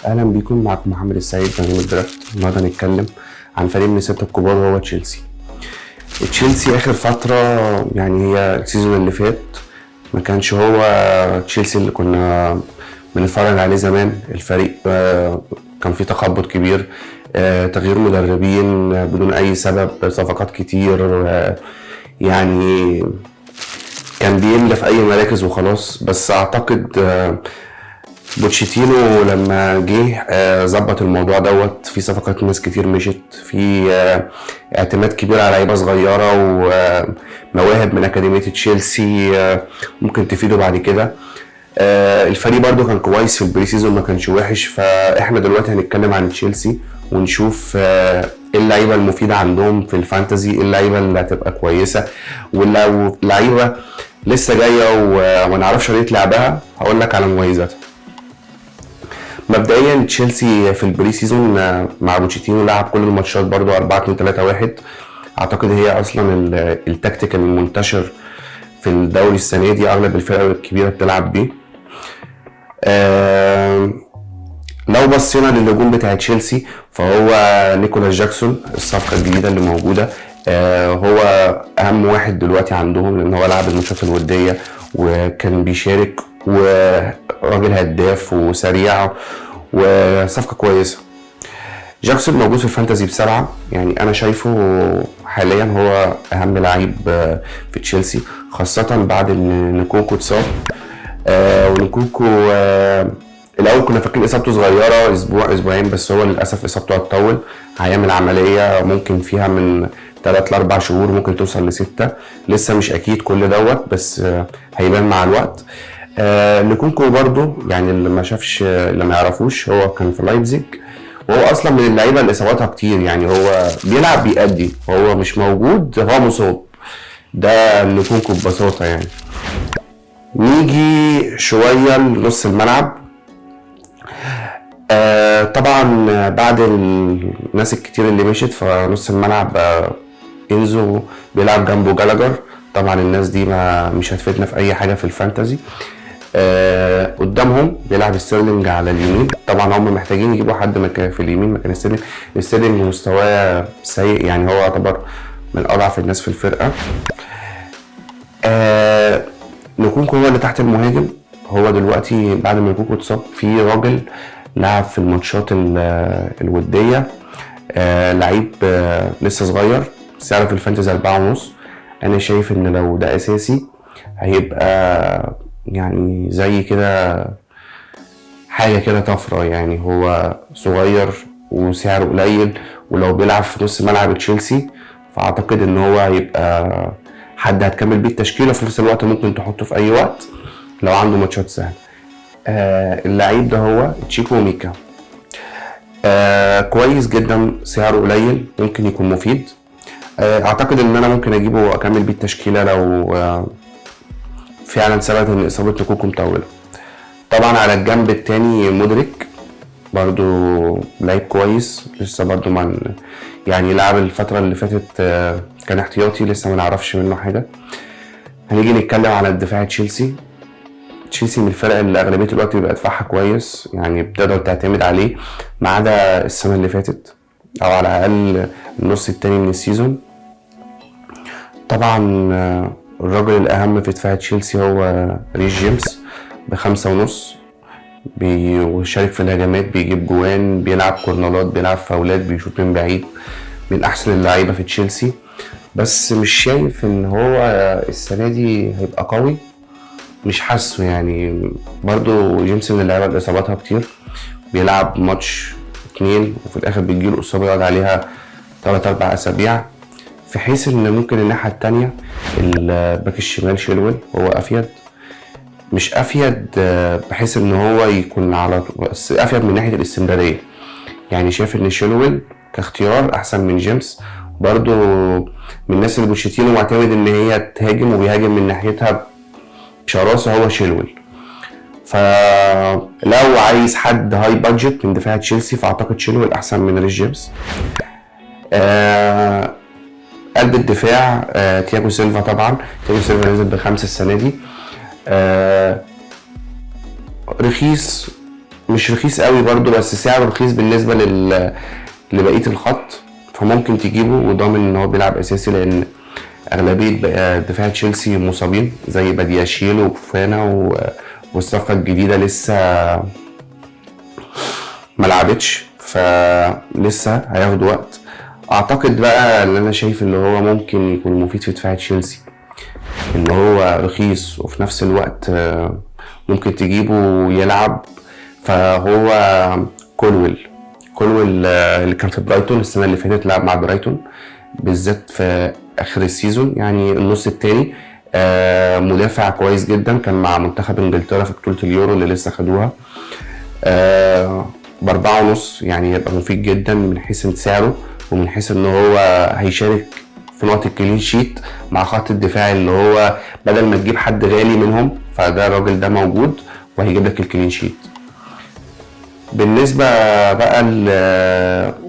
اهلا بيكم، معكم محمد السيد، برنامج draft. النهارده هنتكلم عن فريق من الستة الكبار وهو تشيلسي. تشيلسي اخر فترة، يعني هي ال season اللي فات، ما كانش هو تشيلسي اللي كنا بنتفرج عليه زمان. الفريق كان فيه تخبط كبير، تغيير مدربين بدون اي سبب، صفقات كتير، يعني كان بيملى في اي مراكز وخلاص. بس اعتقد بوتشيتينو لما جه ظبط الموضوع دوت. في صفقات، ناس كتير مشت، في اعتماد كبير على لعيبة صغيرة ومواهب من اكاديمية تشيلسي ممكن تفيده بعد كده. الفريق برضو كان كويس في ال pre-season، ما كانش وحش. فاحنا دلوقتي هنتكلم عن تشيلسي ونشوف ايه اللعيبة المفيدة عندهم في ال fantasy، ايه اللعيبة اللي هتبقى كويسه، ولو لعيبة لسه جاية وما نعرفش طريقه لعبها هقول لك على مميزاتها. مبدئيا تشيلسي في ال pre-season مع بوتشيتينو لعب كل الماتشات برضو 4-2-3-1. اعتقد هي اصلا التكتيك المنتشر في الدوري السنة دي، اغلب الفرق الكبيرة بتلعب بيه. لو بصينا للهجوم بتاع تشيلسي فهو نيكولاس جاكسون، الصفقة الجديدة اللي موجوده، هو اهم واحد دلوقتي عندهم لان هو لعب الماتشات الودية وكان بيشارك، وراجل هداف وسريع وصفقه كويسه. جاكسون موجود في ال fantasy ب7، يعني انا شايفه حاليا هو اهم لعيب في تشيلسي، خاصة بعد ان نكونكو اتصاب. ونكونكو الاول كنا فاكرين اصابته صغيره، اسبوع اسبوعين، بس هو للاسف اصابته هتطول. هيعمل عملية ممكن فيها من 3 ل 4 شهور، ممكن توصل ل6، لسه مش اكيد كل دوت، بس هيبان مع الوقت. نكونكو برضو، يعني اللي ما شافش، اللي ما يعرفوش، هو كان في لايبزيج وهو اصلا من اللعيبة اللي اصاباتها كتير، يعني هو بيلعب بيأدي، هو مش موجود هو مصاب. ده نكونكو ببساطة يعني. نيجي شوية لنص الملعب. طبعا بعد الناس الكتير اللي مشت فنص الملعب، انزو بيلعب جنبه جالاجر. طبعا الناس دي ما مش هتفيدنا في اي حاجة في ال fantasy. قدامهم بيلعب ستيرلينج على اليمين. طبعا هم محتاجين يجيبوا حد مكان في اليمين مكان ستيرلينج. ستيرلينج مستواه سيء، يعني هو يعتبر من اضعف الناس في الفرقه. نكونكو هو اللي تحت المهاجم. هو دلوقتي بعد ما نكونكو اتصاب في راجل لعب في الماتشات الودية، لعيب لسه صغير، سعره في ال fantasy 4.5. أنا شايف إن لو ده أساسي هيبقى يعني زي كده حاجة كده طفرة، يعني هو صغير وسعره قليل، ولو بيلعب في نص ملعب تشيلسي فأعتقد إن هو هيبقى حد هتكمل بيه التشكيلة، في نفس الوقت ممكن تحطه في أي وقت لو عنده ماتشات سهلة. اللعيب ده هو تشيكو ميكا، كويس جدا، سعره قليل، ممكن يكون مفيد. اعتقد ان انا ممكن اجيبه واكمل بيه التشكيلة لو فعلا ثبت ان اصابه نكوكو مطولة. طبعا على الجنب التاني مودريك برضو لعيب كويس، لسه برضو من يعني لعب الفترة اللي فاتت، كان احتياطي، لسه ما نعرفش منه حاجة. هنيجي نتكلم على الدفاع. تشيلسي، تشيلسي من الفرق اللي أغلبية الوقت بيبقى دفاعها كويس، يعني بتقدر تعتمد عليه، ما عدا السنة اللي فاتت أو على الأقل النص التاني من ال season. طبعا الراجل الأهم في دفاع تشيلسي هو ريس جيمس ب5.5، بيشارك في الهجمات، بيجيب جوان، بيلعب كورنرات، بيلعب فاولات، بيشوط من بعيد، من احسن اللعيبة في تشيلسي. بس مش شايف ان هو السنة دي هيبقى قوي، مش حاسه. يعني برضو جيمس من اللعيبة اللي اصاباتها كتير، بيلعب ماتش اتنين وفي الاخر بتجيله اصابه يقعد عليها 3-4 اسابيع. في حيث ان ممكن الناحية التانية الباك الشمال شيلويل هو افيد، مش افيد بحيث ان هو يكون على طول، بس افيد من ناحية الاستمراريه. يعني شايف ان شيلويل كاختيار احسن من جيمس. برضو من الناس اللي بوتشيتينو معتمد ان هي تهاجم وبيهاجم من ناحيتها بشراسة هو شيلويل. فلو عايز حد high budget من دفاع تشيلسي فاعتقد شيلويل احسن من ريس جيمس. قلب الدفاع تياجو سيلفا. طبعا تياجو سيلفا نزل ب5 السنة دي، رخيص. مش رخيص قوي برضو، بس سعره رخيص بالنسبة لبقية الخط، فممكن تجيبه وضامن ان هو بيلعب اساسي، لان اغلبية بقى دفاع تشيلسي مصابين زي بادياشيل وفانا والصفقة الجديدة لسه ما لعبتش، فلسه هياخد وقت. اعتقد بقى اللي انا شايف اللي هو ممكن يكون مفيد في دفاع تشيلسي ان هو رخيص وفي نفس الوقت ممكن تجيبه ويلعب، فهو كولويل. كولويل اللي كان في برايتون السنة اللي فاتت، لعب مع برايتون بالذات في اخر ال season يعني النص التاني، مدافع كويس جدا، كان مع منتخب انجلترا في بطولة اليورو اللي لسه خدوها، ب4.5، يعني يبقى مفيد جدا من حيث سعره ومن حيث ان هو هيشارك في نقط ال clean sheet مع خط الدفاع، اللي هو بدل ما تجيب حد غالي منهم فده الراجل ده موجود وهيجيب لك ال clean sheet. بالنسبة بقى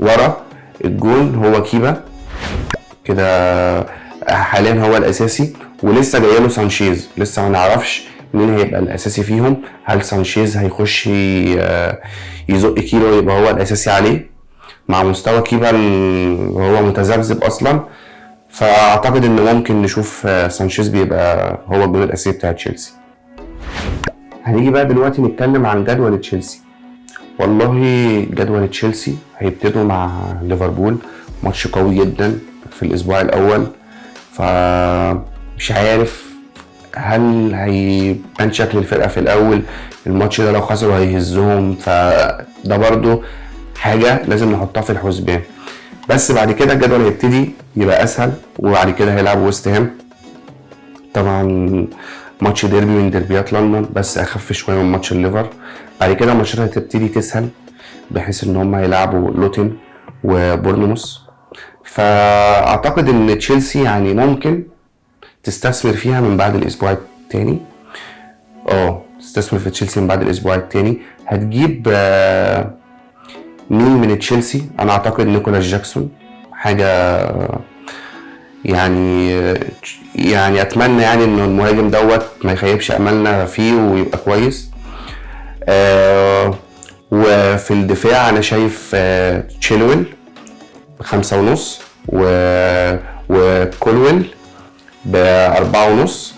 ورا الجون هو كيبا كده حاليا هو الأساسي، ولسه جايله سانشيز، لسه ما نعرفش مين هيبقى الأساسي فيهم. هل سانشيز هيخش يزق كيبا ويبقى هو الأساسي عليه مع مستوى كيبا اللي هو متذبذب أصلا؟ فأعتقد إن ممكن نشوف سانشيز بيبقى هو الجون الأساسي بتاع تشيلسي. هنيجي بقى دلوقتي نتكلم عن جدول تشيلسي. والله جدول تشيلسي هيبتدوا مع ليفربول، ماتش قوي جدا في الأسبوع الأول، فمش عارف هل هيبان شكل الفرقة في الأول. الماتش ده لو خسروا هيهزهم، فده برضو حاجة لازم نحطها في الحسبان. بس بعد كده الجدول هيبتدي يبقى أسهل، وبعد كده هيلعب ويست هام، طبعا ماتش ديربي من ديربيات لندن بس أخف شوية من ماتش الليفر. بعد كده الماتشات هتبتدي تسهل بحيث إن هم هيلعبوا لوتن وبورنموث، فأعتقد إن تشيلسي ممكن تستثمر فيها من بعد الأسبوع التاني. تستثمر في تشيلسي من بعد الأسبوع التاني. هتجيب مين من تشيلسي؟ أنا أعتقد نيكولاس جاكسون، حاجة أتمنى إنه المهاجم دوت ما يخيبش أملنا فيه ويبقى كويس. وفي الدفاع أنا شايف تشيلويل ب5.5 وكولويل ب4.5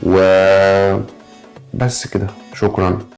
وبس كده. شكرا.